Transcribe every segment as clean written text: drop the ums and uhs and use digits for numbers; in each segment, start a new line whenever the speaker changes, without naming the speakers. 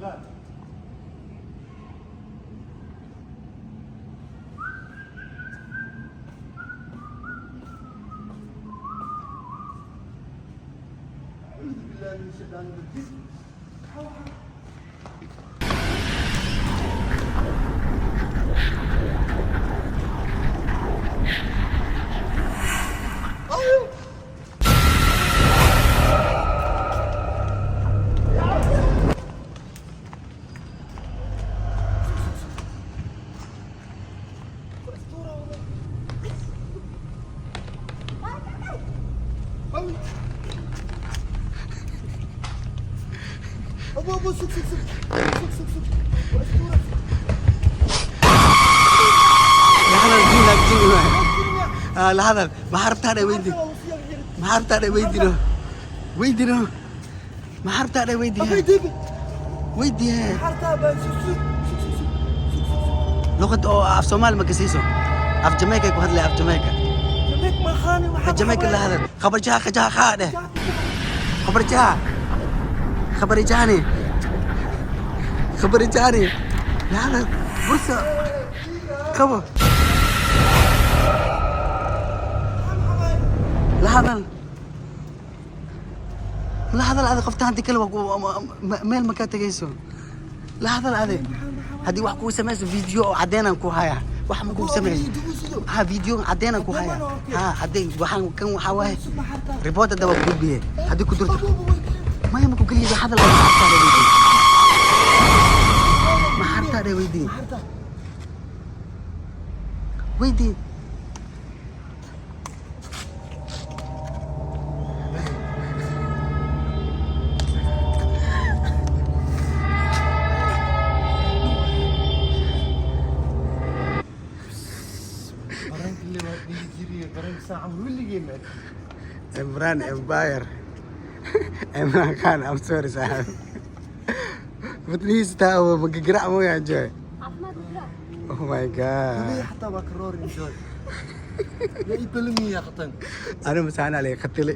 Bilaal. أعوذ بالله من الشيطان الرجيم. أبو أبو سك سك سك سك سك سك وأسطورة.
La hadal jin jin waay. Ah, la hadal. Maxaa rabtaa dhay weydi? Maxaa rabtaa dhay weydino? Weydino. Maxaa rabtaa dhay weydi?
أبي دبي.
Weydi.
حرتها بس سك سك سك سك سك.
Luqad oo af Soomaali ma kasiiso. Af Jamaica ku hadlay, af Jamaica.
جميك ما خاني.
Af Jamaica la hadal. Khabar jaha khajaha khaa dheh. Khabar jaha. Khabar jahani. Khabar jahani. La hadal. Bursa. Qabo. La hadal. La hadal adi qofta hadii kale waa meel ma ka tagayso. La hadal adi. Haddii wax kugu samayso video oo caddeenaan ku hayaa. Wax ma kugu samayso. Ha, video caddeenaan ku hayaa. Ha, haddii waxaan kan waxaa waaye report hadda waa ku gudbiye. Haddii ku durto. Maya ma ku geliyo hadal adi ma hartaa weydii. Ma hartaa dhay weydii. Weydii.
Qaranka اللي waa dhihi jiray qaranka saacan weligay ma arkin.
Imran Empire. Imran Khan, I'm sorry saaxiib. Wadnihiisa taa oo magagarac mooyaan joy.
Caafimaad ma jiraa?
Oh my God.
Habeen xataa waa ka roor enjoy. Yaa ii balamiya qatan.
Anigu masaana lay qatili.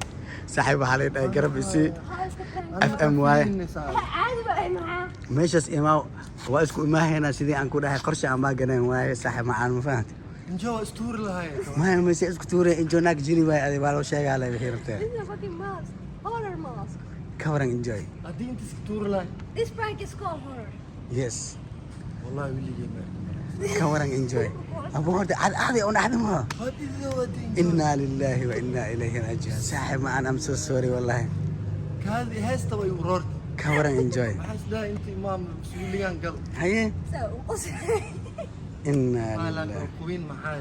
Saaxiib waxaa lay dhahay garab isii.
Maxaa iska prank?
FM waaye.
Caadi ba ay maxaa?
Meeshaas imaa waa isku imaahaynaa sidii aan ku dhahay qorshe aan maaganayn waaye saaxiib macaan ma fahantay.
Enjoy waa istuuri lahaayeen.
Maya mise isku tuuray enjoy naag jini waaye adi waa loo sheegaa lay wixii rabtee.
This is a fucking mask. Horror mask.
Ka waran enjoy.
Haddii inta iska tuuri lahayn.
This prank is called horror.
Yes.
Wallahi weligay ma arkin.
Ka waran enjoy. Abu horta cad cadi oo naxdin ma.
Haddii waa enjoy.
Inna lillahi wa inna ilayhi raaji'uun. Saaxiib macaan, I'm so sorry wallahi.
Kaadi heesta way u roortay.
Ka waran enjoy.
Maxaa isdhahay inta imaam suuligan gal.
Haye.
So,
Inna
Maalan
lillahi.
queen maxaa?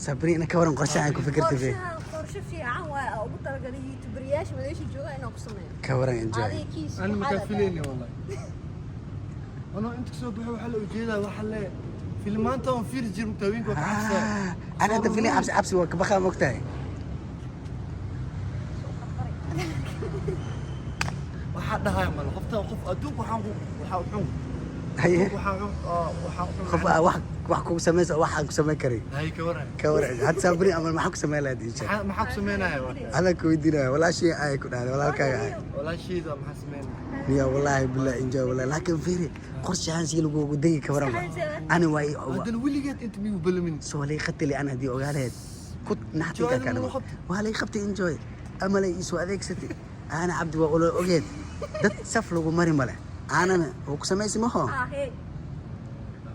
Sabrina ka waran qorshe aan ku fikirtay be.
Qorshahan qorshe fiican waa oo ugu talagalay YouTuber-yaasha maleesha jooga inaan ku sameeyo.
Ka waran enjoy.
Adiga kiis
Ani
waxaa
ma
la
ka filayni wallahi. Anoo inta kasoo baxo waxaa la ujeedaa waxa le filmaanta on fiiri jir mutawinka waa ka cabsaa.
Ah, ana hadda filin cabsi cabsi waa ka baqaa mogtahay.
Waxaa dhahaya male qofta qof adduunka waxaan ku waxaa u xun.
Haye.
Waxaa xun waxaa u xun.
Qof aa wax wax kugu samaysa wax aan ku samayn karin.
Hay ka waran.
Ka waran hadda Sabrina ama maxaa ku samayn lahayd insha.
Maxaa ku sameynaya waa?
Adan ku weydiinaya walaashii ay ku dhahday walaalkaaga ay.
Walaashiida maxaa sameynaya?
Niya wallahi billahi enjoy wallahi laakiin fiiri qorshahan si lagu degi ka waran. Ani waa
Haddana weligeed inta miyuu balamin.
soo lay qatili ana hadii ogaaleed ku naxtinka
Enjoy
ka
lagu
dhama.
qabtay.
Waa lay qabtay enjoy ama lay isu adeegsatay. Ana cabdi waa olo ogeed dad saf lagu mari male aanana oo ku samaysi maho.
Ah, hey.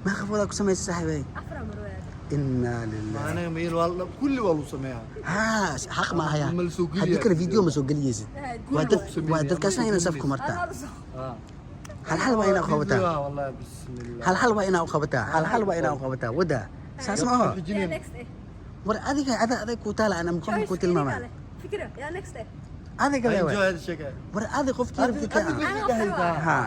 Ma qafooda ku samaysa saaxiibay.
Afar mar waa.
Inna lillahi.
Anaga mayl waa kulli waa lagu sameeyaa.
Ha, xaq ma haya.
Ma la soo geliyaa.
Haddii kale video ma soo geliyeysid. Waa dad
Kulli waa ku sameynaya.
waa dadkaasna inay saf ku martaa.
Anaa soo.
Ah.
Hal hal waa inaa qabataa.
Wallahi bismillah.
Hal hal waa inaa u qabataa. Hal hal waa inaa u qabataa. Wada. Saas ma aho.
Yaa next eh.
War adiga ada adag ku taala ana qofka ku tilmaamay.
Fikra, yaa next eh.
Adiga
Enjoy
leewaay.
hada sheekay.
War adi qofkii rabti ka.
Adiga-
Ha.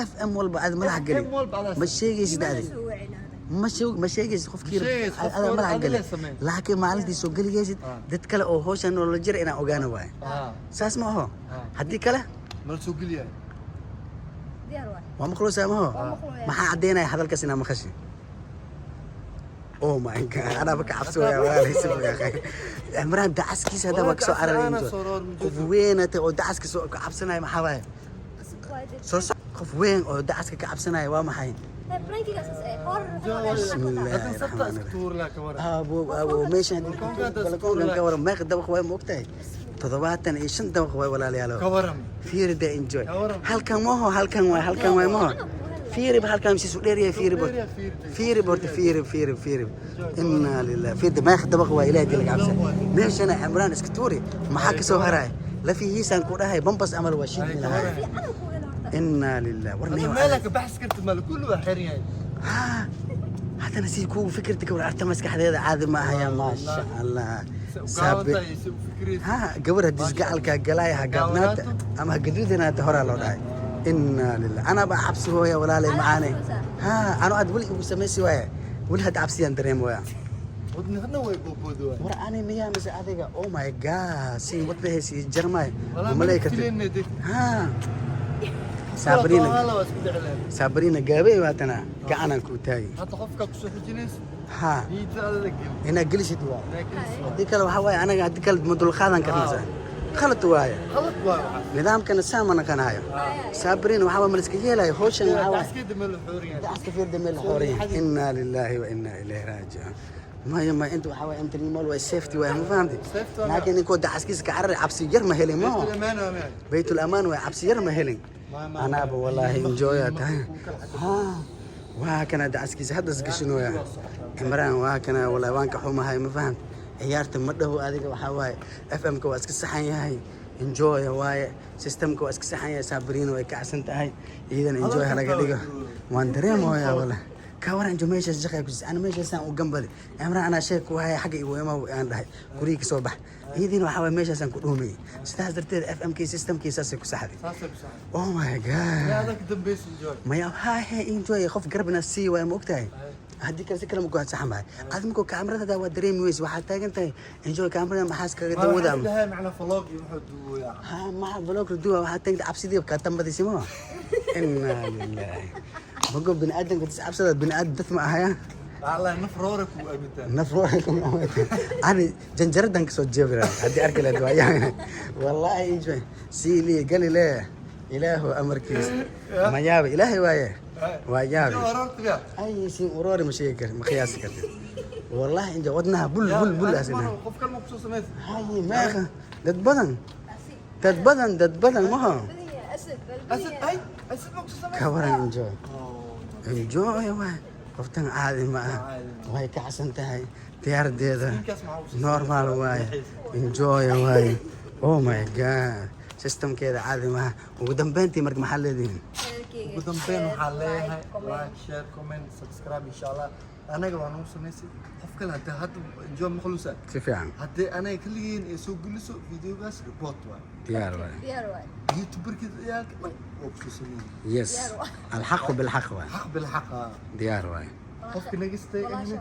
FM walba aad madax gali.
FM walba adaa
Ma sheegaysid
Imana
adi.
soo wacinaada.
Ma sheeg ma sheegaysid qofkii
Ma sheegaysid,
rabti
qofkii
adaa madax
adiga
gali.
lee sameyn.
Laakiin maalintii soo geligaysid
Ah.
dad kale oo hawshan nolol jira inaan ogaano waay.
Ah.
Saas ma aho.
Ah.
Haddii kale
Ma la soo geliyaa.
Diyaar waay.
waa maqluusaa ma aho.
Waa maqluuyaa.
Maxaa caddeynaya hadalkaas inaa maqashay? Oh my God, anaaba ka cabsooya walaalay si fogaa. Cimraan dacaskiisa hadda waa kasoo
Walaa
cararay
dacas
intuu.
soo roor,
Qof weynata oo dacaska soo ka cabsanaya maxaa waaye?
Qasab waa dad.
Soo soc Qof weyn oo dacaska ka cabsanaya waa maxay?
Prankiga saas ee horror.
Bismillah.
Hadda sabta iska tuur laa, ka waran?
Abo, abo, meeshan balakoonkan ka waran, meeqa dabaq waay, ma ogtahay? 75 dabaq waay, walaalayaal.
Ka waran?
Fiiri de, enjoy.
Ka waran?
Halkan maho, halkan waay, halkan waay maho. Fiiri halkan sisu dheer yahay, fiiri bor, fiiri borta, fiiri, fiiri, fiiri. Inna lillahi. Fiiri meeqa dabaq waay. Ilaahay dii laga cabsa. Meeshana Cimraan iska tuuri, maxaa ka soo haraya? Lafihiisaan ku dhahay bambas camal waa shiidmi lahaa.
Fiican ku helo horta.
Inna lillahi. War
Hadda
niyo.
meelaa ka baxsi kartid male, kulli waa xiran yahay.
Ha, haddana si kuugu fikirta ka war arta, maskaxdeeda caadi ma ahaya, maasha Allah.
Se u
Saabi.
gaabantahay, se u fikiraysa.
Ha, gabar haddii isgacalkaa galaaya ha gaabnaata ama ha gaduudanaata, horaa loo dhahay. Inna lilah. Anaa baa cabsi hooya, walaalay macaane. Ha, ano aad weli igu samaysi waaya, weli hadda cabsiyaan dareem waaya.
Wadnahana way booboodo waay.
War ani miyaa mise adiga? Oh my God, si wadnahaysi jarmay.
Walaa.
Malay kartid.
Filayna dee.
Ha, Sabrina.
Walaal, waa isku dhicleen.
Sabrina gaabey waatana gacanaan kuu taagi.
Hadda qofka kusoo xijinaysa
ha
niyadda adada geli.
Inaad gelisid waa.
Inaa gelisid.
Haddii kale waxaa waaye anaga haddii kale ma dulqaadan karnasa, khalad waaye.
Khalad waay waxaas.
Nidaamkana saa ma naqanayo, Sabrina. Waxaa waa ma liska yeelayo hawshan, waxaa waaye.
Dacaskeeda meel la xooran yahay.
Dacaska fiirda meel la xooran yahay. Inna lillahi wa inna ilayhi raaji'uun. Maya, maya, inta waxaa waaye inta mall waa safety waaye, ma fahamtay?
Safety waa.
Laakiin ninkoo dacaskiisa ka carari, cabsi yar ma helin ma.
Baytul amaan waa maxay?
Baytul amaan waay, cabsi yar ma helin. Anaaba wallaahi enjoy aa tahay. Ha, waa kana dacaskiisa hadda isgashinooya Cimraan, waa kana. Wallaahi waan ka xumahay, ma fahamtay? Ciyaarta ma dhaho adiga. Waxaa waaye FM-ka waa iska saxan yahay, enjoy waaye, systemka waa iska saxan yahay. Sabrina way kacsan tahay, iidan enjoy ha laga dhigo. Waan dareemayaa wallaahi. Ka waran jo meeshaas shaqaa ku ana meeshaasaan u gambadi Cimraan, anaa sheeg ku haya xagga igu imaw aan dhahay, guriga kasoo bax. Iyadiina waxaa waaye meeshaasaan ku dhuumayay, sidaas darteed FM kii systemkii saasay ku saxday.
Saasay ku saxday.
Oh my God.
Yaa adag dambaysa, enjoy.
Maya, ha he, enjoy. Qof garabna sii waay, ma ogtahay? Haddii kale si kale ma ku saxan bahay. Adi markuu kaamirada waa dareemi weyse, waxaad taagan tahay enjoy, kaamirada maxaas kaga
Ma
dawada.
waxaa dhahay macnaa vlog iyo wuxuu duubayaa.
Ha, maxa vlog la duwa? Waxaad taagan cabsidii ka tambadisimo. Inna lillahi. Mago bini aadamka tis cabsada, bini aadam dad ma ahaya.
Wallahi naf roora ku aamintaa.
Naf ani janjaradan kasoo jeebira haddii arki lahayd waayaan. Wallaahi enjoy sii lii gali le. Ilaahu amarkiisa ma yaaba, Ilaahay waaye, waa yaabi.
Enjoy aroorta biya.
Ay, si uroori ma sheegi kar, ma qiyaasi kartid. Wallahi inja wadnaha bul bul bul asina.
Qof kale ma kusoo samaysa?
Hay, meeqa dad badan, dad badan, dad badan maha.
Asad.
Asad, ay, asad ma kusoo samaysa?
Ka waran enjoy? Enjoy waay, qoftan caadi ma aha, way kacsan tahay diyaaradeeda.
Ninkaas maxaa usoo
Normal waaye, enjoy waaye. Oh my God, systemkeeda caadi maaha. Ugu dambeyntii marka maxaa leedihin?
Ugu dambeyn waxaan leeyahay like, share, comment, subscribe, insha Allah. Anaga waa nagu samaysay, qof kale hadda hadda enjoy maqluusa.
Si fiican.
Haddii anaga kaligiin ay soo geliso videogaas, report waay.
Diyaar waaye.
Diyaar waay.
Youtuberkiisa ciyaalka dhan oo kusoo sameeyey.
Yes, alxaqu bilxaq waaye.
Xaq bilxaq ah.
Diyaar waaye.
Qofka nagistay.
Walaasha.